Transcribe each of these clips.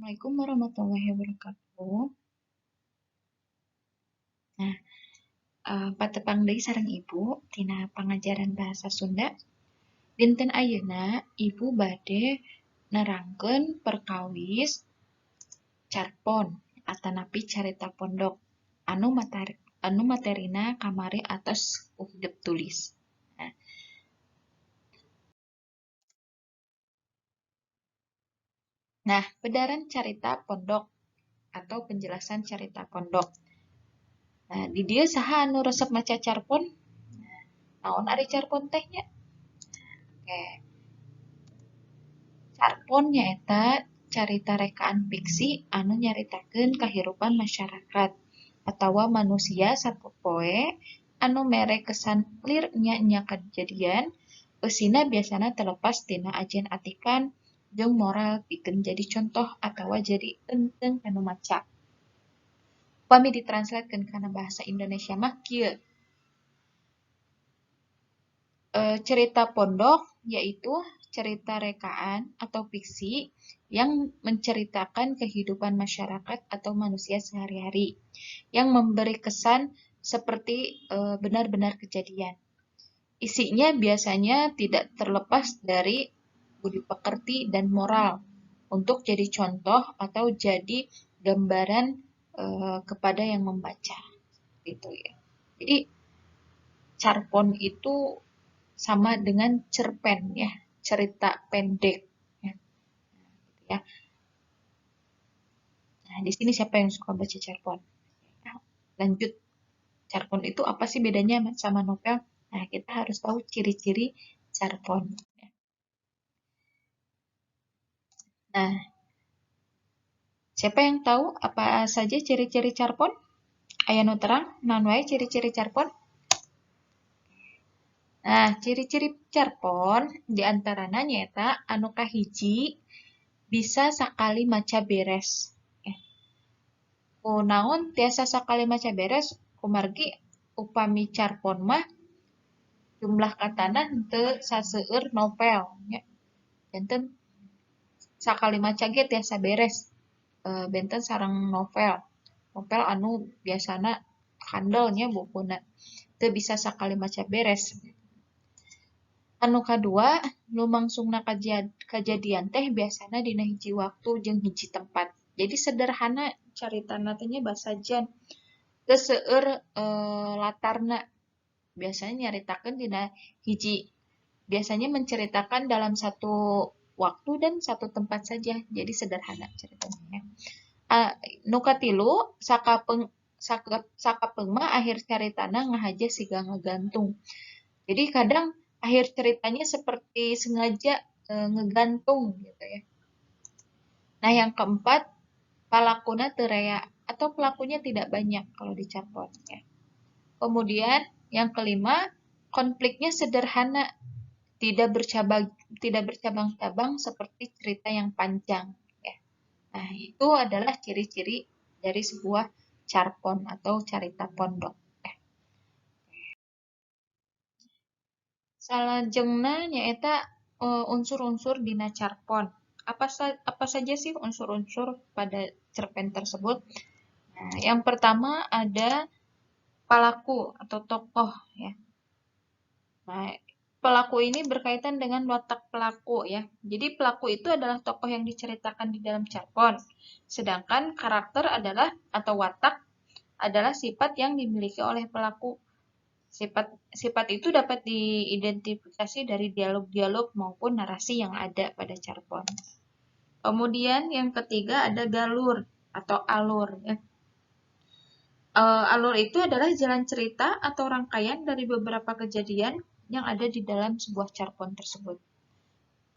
Assalamualaikum warahmatullahi wabarakatuh. Nah, patepang deui sareng Ibu tina pangajaran bahasa Sunda. Dinten ayeuna Ibu bade nerangkeun perkawis carpon atanapi carita pondok anu materina kamari atos ku hidep tulis. Nah, pedaran carita pondok atau penjelasan carita pondok. Nah, di dieu saha anu resep maca carpon? Nah, naon ari carpon teh nya? Oke. Carpon nyaeta carita rekaan fiksi anu nyaritakeun kahirupan masyarakat atawa manusia sapopoe anu mere kesan lir enya-enya kajadian, eusina biasana teu lepas tina ajen atikan jeung moral pikeun jadi contoh atawa jadi eungteung ka nu maca. Upami ditranslatekeun kana bahasa Indonesia mah kieu. Cerita pondok yaitu cerita rekaan atau fiksi yang menceritakan kehidupan masyarakat atau manusia sehari-hari yang memberi kesan seperti benar-benar kejadian. Isinya biasanya tidak terlepas dari budi pekerti dan moral untuk jadi contoh atau jadi gambaran kepada yang membaca. Gitu ya. Jadi carpon itu sama dengan cerpen ya, cerita pendek ya. Ya. Nah, di sini siapa yang suka baca carpon? Nah, lanjut. Carpon itu apa sih bedanya sama novel? Nah, kita harus tahu ciri-ciri carpon. Nah, siapa yang tahu apa saja ciri-ciri carpon? Aya nu terang, naon wae ciri-ciri carpon? Nah, ciri-ciri carpon diantarana nyaeta anu kahiji bisa sakali maca beres. Kunaon tiasa sakali maca beres? Kumargi upami carpon mah jumlah katana henteu saseueur novel nya. Janten sakali maca ge tiasa beres, benten sareng novel. Novel anu biasana kandel nya bukuna, teu bisa sakali maca beres. Anu kadua, lumangsungna kajadian teh biasana dina hiji waktu jeung hiji tempat. Jadi sederhana caritana teh nya basajan. Teu seueur latarna. Biasanya nyaritakeun dina hiji, biasanya menceritakan dalam satu waktu dan satu tempat saja. Jadi sederhana ceritanya. Nu katilu, sakapeung mah akhir caritana ngahaja siga ngagantung. Jadi kadang akhir ceritanya seperti sengaja ngegantung gitu ya. Nah, yang keempat, palakuna teu rea atau pelakunya tidak banyak kalau di carpon ya. Kemudian yang kelima, konfliknya sederhana, tidak bercabang-cabang seperti cerita yang panjang ya. Nah, itu adalah ciri-ciri dari sebuah carpon atau carita pondok ya. Salajengna nyaeta unsur-unsur dina carpon. Apa saja sih unsur-unsur pada cerpen tersebut? Nah, yang pertama ada pelaku atau tokoh ya. Nah, pelaku ini berkaitan dengan watak pelaku ya. Jadi pelaku itu adalah tokoh yang diceritakan di dalam carpon. Sedangkan karakter adalah atau watak adalah sifat yang dimiliki oleh pelaku. Sifat itu dapat diidentifikasi dari dialog-dialog maupun narasi yang ada pada carpon. Kemudian yang ketiga ada galur atau alur ya. Alur itu adalah jalan cerita atau rangkaian dari beberapa kejadian yang ada di dalam sebuah carpon tersebut.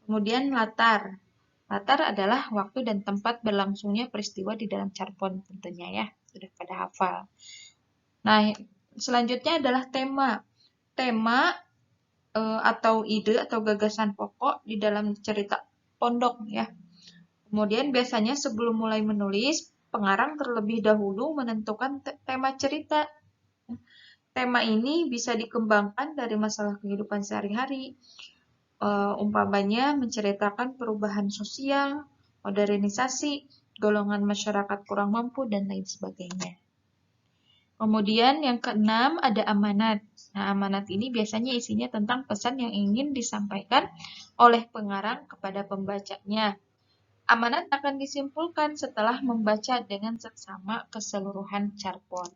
Kemudian latar. Latar adalah waktu dan tempat berlangsungnya peristiwa di dalam carpon tentunya ya, sudah pada hafal. Nah, selanjutnya adalah tema. Tema atau ide atau gagasan pokok di dalam cerita pondok ya. Kemudian biasanya sebelum mulai menulis, pengarang terlebih dahulu menentukan tema cerita. Tema ini bisa dikembangkan dari masalah kehidupan sehari-hari, umpamanya menceritakan perubahan sosial, modernisasi, golongan masyarakat kurang mampu, dan lain sebagainya. Kemudian yang keenam ada amanat. Nah, amanat ini biasanya isinya tentang pesan yang ingin disampaikan oleh pengarang kepada pembacanya. Amanat akan disimpulkan setelah membaca dengan seksama keseluruhan carpon.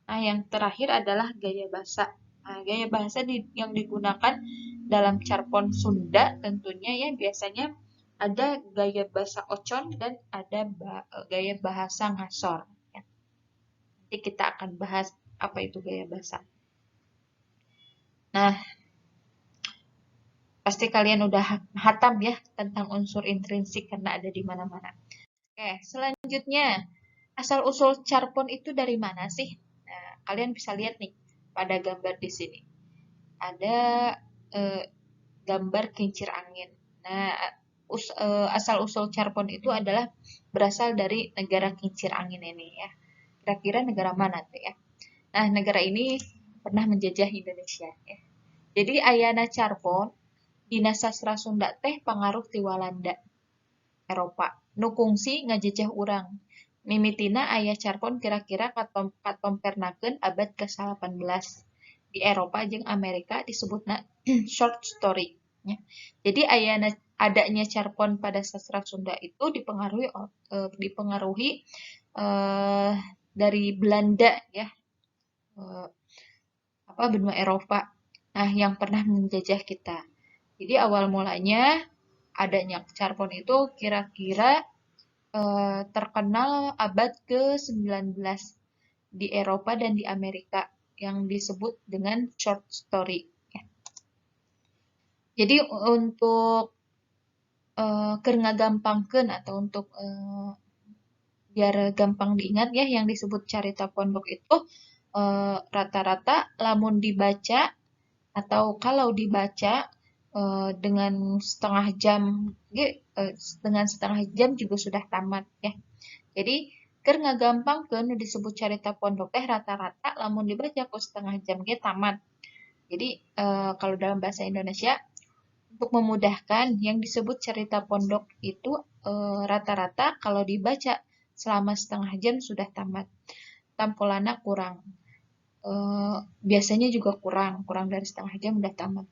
Nah, yang terakhir adalah gaya bahasa. Nah, gaya bahasa yang digunakan dalam carpon Sunda tentunya ya biasanya ada gaya bahasa ocon dan ada gaya bahasa ngasor. Ya. Nanti kita akan bahas apa itu gaya bahasa. Nah, pasti kalian udah hatam ya tentang unsur intrinsik karena ada di mana-mana. Oke, selanjutnya asal-usul carpon itu dari mana sih? Nah, kalian bisa lihat nih pada gambar di sini. Ada gambar kincir angin. Nah, asal-usul carpon itu adalah berasal dari negara kincir angin ini ya. Kira-kira negara mana tuh ya? Nah, negara ini pernah menjajah Indonesia ya. Jadi ayana carpon dina sastra Sunda teh pangaruh ti Walanda, Eropa. Nu kungsi ngajajah urang. Mimitina aya carpon kira-kira katompernakeun abad ke-18. Di Eropa jeung Amerika disebutna short story. Ya. Jadi adanya carpon pada sastra Sunda itu dipengaruhi dari Belanda ya, benua Eropa. Nah, yang pernah menjajah kita. Jadi awal mulanya adanya carpon itu kira-kira terkenal abad ke-19 di Eropa dan di Amerika yang disebut dengan short story. Ya. Jadi untuk keur ngagampangkeun atau untuk biar gampang diingat ya, yang disebut carita pondok itu rata-rata lamun dibaca atau kalau dibaca dengan setengah jam, dengan setengah jam juga sudah tamat ya. Jadi keur ngagampangkeun nu disebut carita pondok teh rata-rata lamun dibaca ku setengah jam ge tamat. Jadi kalau dalam bahasa Indonesia untuk memudahkan yang disebut cerita pondok itu rata-rata kalau dibaca selama setengah jam sudah tamat. Tampolana kurang. Biasanya juga kurang dari setengah jam udah tamat.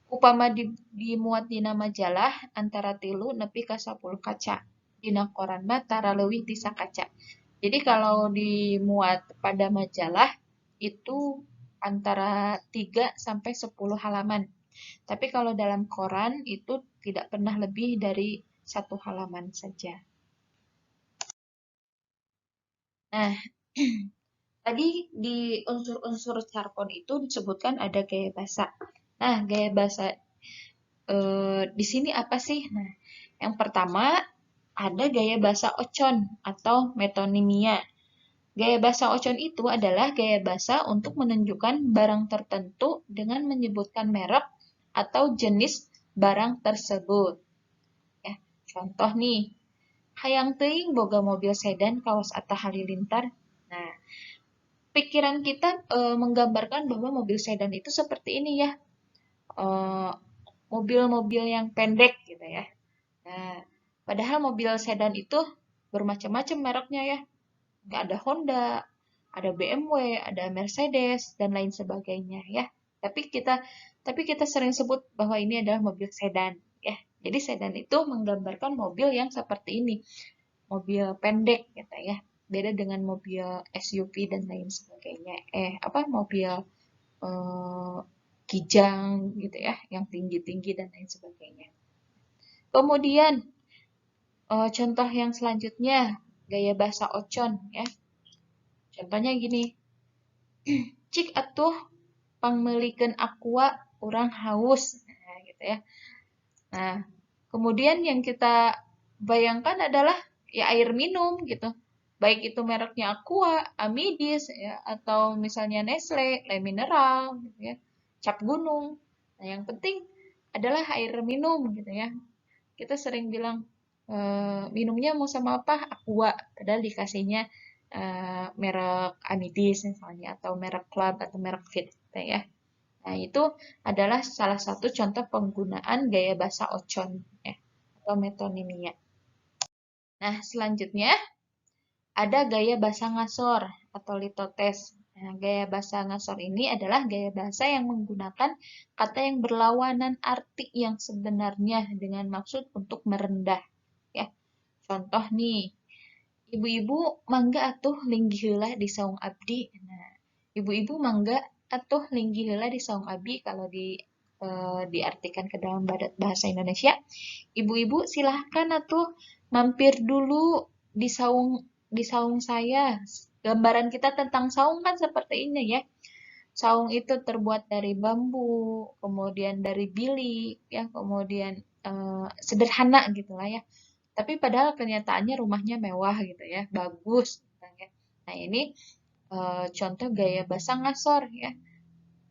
Upama dimuat dina majalah antara 3 nepi ka 10 kaca. Dina koran mah tara leuwih ti sakaca. Jadi kalau dimuat pada majalah itu antara 3 sampai 10 halaman. Tapi kalau dalam koran itu tidak pernah lebih dari 1 halaman saja. Nah, tadi di unsur-unsur carpon itu disebutkan ada gaya bahasa. Nah, gaya bahasa di sini apa sih? Nah, yang pertama ada gaya bahasa ocon atau metonimia. Gaya bahasa ocon itu adalah gaya bahasa untuk menunjukkan barang tertentu dengan menyebutkan merek atau jenis barang tersebut. Ya, contoh nih, hayang teuing boga mobil sedan kawas Atta Halilintar. Nah, pikiran kita menggambarkan bahwa mobil sedan itu seperti ini ya. Mobil-mobil yang pendek gitu ya. Nah, padahal mobil sedan itu bermacam-macam mereknya ya. Nggak ada Honda, ada BMW, ada Mercedes, dan lain sebagainya ya. Tapi kita sering sebut bahwa ini adalah mobil sedan ya. Jadi sedan itu menggambarkan mobil yang seperti ini, mobil pendek gitu ya. Beda dengan mobil SUV dan lain sebagainya. Mobil Kijang gitu ya, yang tinggi-tinggi dan lain sebagainya. Kemudian contoh yang selanjutnya gaya bahasa ocon ya. Contohnya gini. Cik atuh pangmeulikeun aqua urang haus. Nah, gitu ya. Nah, kemudian yang kita bayangkan adalah ya air minum gitu. Baik itu mereknya Aqua, Amidis ya, atau misalnya Nestle, Le Mineral gitu ya, Cap Gunung. Nah, yang penting adalah air minum gitu ya. Kita sering bilang minumnya mau sama apa? Aqua, padahal dikasihnya merek Amidis misalnya, atau merek Club atau merek Fit gitu ya. Nah, itu adalah salah satu contoh penggunaan gaya bahasa ocon ya, atau metonimia. Nah, selanjutnya ada gaya bahasa ngasor atau litotes. Nah, gaya bahasa ngasor ini adalah gaya bahasa yang menggunakan kata yang berlawanan arti yang sebenarnya dengan maksud untuk merendah. Ya. Contoh nih, ibu-ibu mangga atuh linggih heula di saung abdi. Nah, ibu-ibu mangga atuh linggih heula di saung abdi kalau diartikan ke dalam bahasa Indonesia, ibu-ibu silahkan atuh mampir dulu di saung saya. Gambaran kita tentang saung kan seperti ini ya. Saung itu terbuat dari bambu, kemudian dari bilik, ya, kemudian sederhana gitulah ya. Tapi padahal kenyataannya rumahnya mewah gitu ya, bagus. Ya. Nah ini contoh gaya bahasa ngasor ya.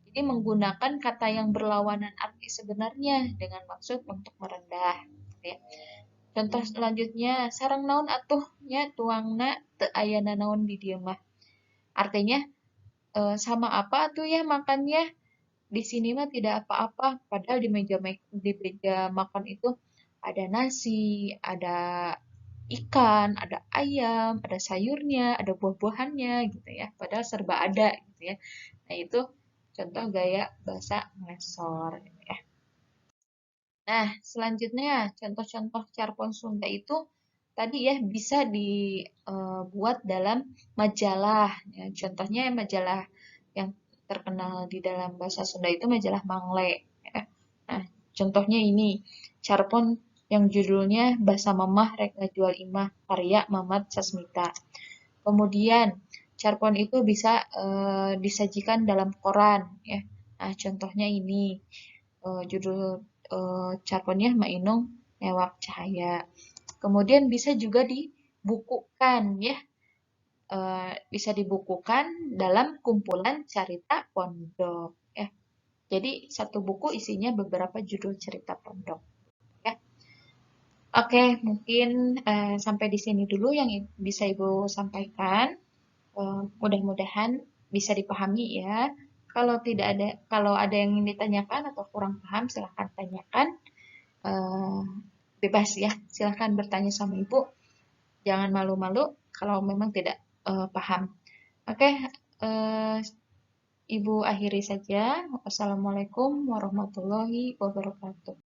Jadi menggunakan kata yang berlawanan arti sebenarnya dengan maksud untuk merendah. Gitu ya. Contoh selanjutnya, sareng naon atuh nya tuangna teu aya nanaon di dieu mah. Artinya sama apa tuh ya makannya? Di sini mah tidak apa-apa, padahal di meja makan itu ada nasi, ada ikan, ada ayam, ada sayurnya, ada buah-buahannya gitu ya. Padahal serba ada gitu ya. Nah, itu contoh gaya bahasa ngasor gitu ya. Nah, selanjutnya contoh-contoh carpon Sunda itu tadi ya bisa dibuat dalam majalah. Ya, contohnya majalah yang terkenal di dalam bahasa Sunda itu majalah Mangle. Ya. Nah, contohnya ini carpon yang judulnya Basa Mamah Rek Ngajual Imah karya Mamat Sasmita. Kemudian carpon itu bisa disajikan dalam koran. Ya. Nah, contohnya ini judul carponnya Mainung Newak Cahaya. Kemudian bisa juga dibukukan ya. Bisa dibukukan dalam kumpulan cerita pondok ya. Jadi satu buku isinya beberapa judul cerita pondok ya. Oke, mungkin sampai di sini dulu yang bisa Ibu sampaikan. Mudah-mudahan bisa dipahami ya. Kalau tidak ada, kalau ada yang ingin ditanyakan atau kurang paham, silahkan tanyakan. Bebas ya, silahkan bertanya sama Ibu. Jangan malu-malu kalau memang tidak paham. Oke, Ibu akhiri saja. Wassalamualaikum warahmatullahi wabarakatuh.